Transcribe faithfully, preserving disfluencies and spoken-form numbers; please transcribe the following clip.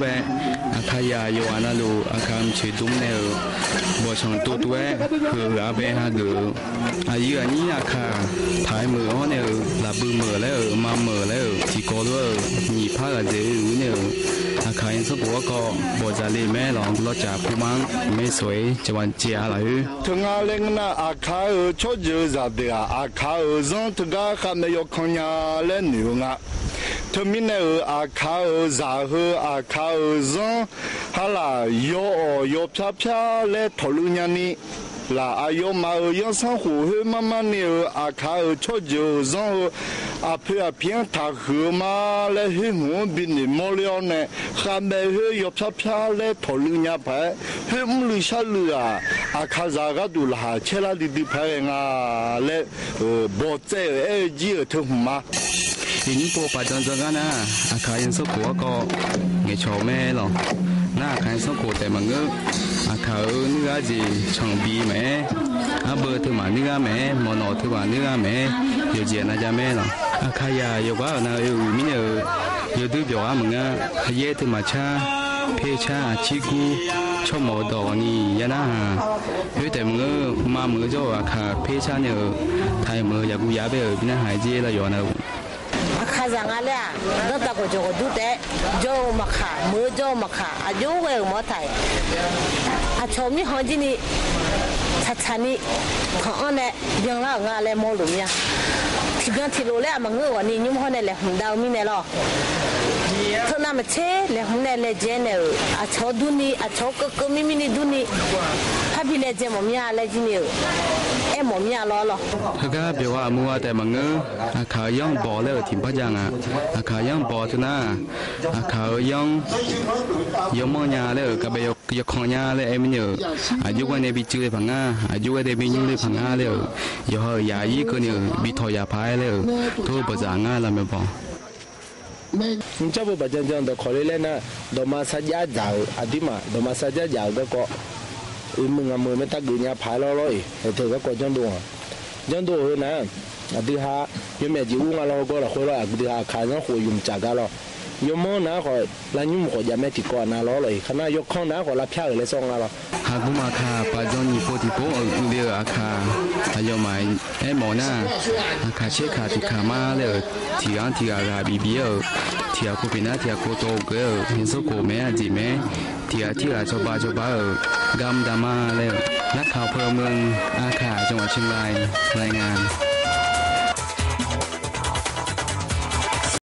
Bae, Aqkaqzaq yawqghaq navluf Aqkaq mqcoeq dm nae-euq bawqsanq tov tov-aer, heu-euq arbae hageuf-eu, aqyuif aqnyir Aqkaq taq-aer meuq-awr nae-euq, lafbui meuq laer-euq, ma meuq laer-euq, tiqkawv lof-aer-euq, nyiq par ghaq dzaeq-eu nae-euq, Aqkaq zanrsanrkhof garkawv bawqdzaq le mae lawq. Lawrcaf puma-anr maersawq-ir cawba caev-a lafkhoer, teuga laer ngeur nar, Aqkaq-euq tsawrjeuq-eu zaqdeuq-aq, Aqkaq-euq zanr teugar khavmae yawkan nya laer noeq-eu nga. Teumirnae-euq Aqkaq-euq zaq heu Aqkaq-euq zanr halaq yaw-awq yaw pyar pyar laer tawqluiv nyani, laf aqyawfmaf-euq zanrsanrkhof khoer mar mar ni-euq Aqkaq-euq tsawrjeuq-euq zanr heu aqpoeq aqpiq-anr taqhuiq-eu ma laer khoer hmq-anr binoeq mawrler-awr nae, khavmae khoer yaw pyar pyar laer tawqluiv nya paq-aer, khoer mrluiv sharluiv-aq, Aqkaqzaq gharduq laqkhaq caer lar duidui paq-aer ghae nga laer, bawqtsaev-euq aer-eu jir-euq teu hmq ma. Iqnyir pov paqdzan dzan gar nar, Aqkaq zanrsanrkhof garkawv ngaeqcawq-eu mae lawq. Nar Aqkaq zanrsanrkhof taef maqngeur. Aqkaq-euq nuirghaq jeq canqbi maqaer, arbeu teu maf nuirghaq maqaer, mawqnawq teu maf nuirghaq maqaer, yawqjeq aqnav jav mae lawq. Aqkaqzaq yawqghaq-euq nav-eu uiq mirnae-euq yawdui byawq-ar maqnga. Aqyaer teu maf car, per car, aqcir gur, tsawrmawf-eu dawq ghawqni ya nar-aq, khoer taef maqngeur. Ma meuq-eu jawr-euq Aqkaq per car nae-euq taq-aer meuq-eu yaqguv yaq bae-euq bi narhaq-aer jer lar yawqha nav-eu Aqkaqzaq nga laer-aq, danrtav gawqjawq ghawqdur taef-aer jawr-eu maqkaq, meuq-eu jawr-eu maqkaq, aqjox ghae-euq mawr taq-iq. Aqcawq mirkhanq jir ni tsaqtsaq ni tanq-anr nae byanlar-euq nga laer mawrluf mir-a. Tiqbyan tiqlof laer-aq maqngeur-eu ghawqni nymr hawr nae laeqhmq dav-eu mirnae lawr. Teunav maqtser laeqhmq nae laejae naeq-euq aqcawq-anr durni, aqcawq-anr keuvkeuv mirmir ni durni, parbi laejae mawf mir-a laer jir ni-euq aermawf mir-a lawr lawr. Heugar byawq-a aqmur-a taef maqngeur. Aqkaq-euq yanr bawq laer-euq tiq bar jav nga. Aqkaq yanr bawq teunar, Aqkaq-euq yanr yawmanr nya laer-euq garbae yawkan nya laer aer mirnae-euq, aqjox ghae nae bi cuiv le paq ngar, aqjox ghae nae bi nymr le paq ngar laer-euq, yawqha-euq yaq ir keuvni-euq bi tawq yaq paq-aer laer-euq, tov-eu bawqdzaq ngar lar mae bawq. Mqcar bo baqjan jan dawqkawq le laer nar, dawqma sarjax dzaq-euq aqduimaf, dawqma sarjax dzaq-euq garkawv, uiqmuiq ngaqmuiq mae targeuf nya paq-aer lawr lawr-iq, aerteu garkawv janrdov-aq, janrdov-eu nar, aqdui ha yawmyaq jeq ur nga lawr gawr lafkhoer lawr, aqdui ha Aqkaq zanrkhof yumq caf gar lawr. Yawmanr nar khawf, lavnymr khawf jamae tiqkawv aqnav lawr lawr-iq, khaqnav yawkanr nar khawf lavpyar-euq laer sawr nga lawr. Haqgmr Aqkaq paqdzan nyiq pov tiqpov-anr uiqle-euq Aqkaq aqyawfmaf aermawf nar, Aqkaq tserkaq tiqkaq ma laer-euq, tiqghaq-anr tiqghaq ghaq bif bif-aer-euq, tiqghaq kov pyeuf nar tiqghaq kov tov geuf-aer-euq, zanrsanrkhof maeq-aer aqjeq mae. Tiqghaq tirghaq cawba cawba-euq, gar mr da ma laer-euq, narkaq peuq meuq, Aqkaq จังหวัดเชียงราย รายงาน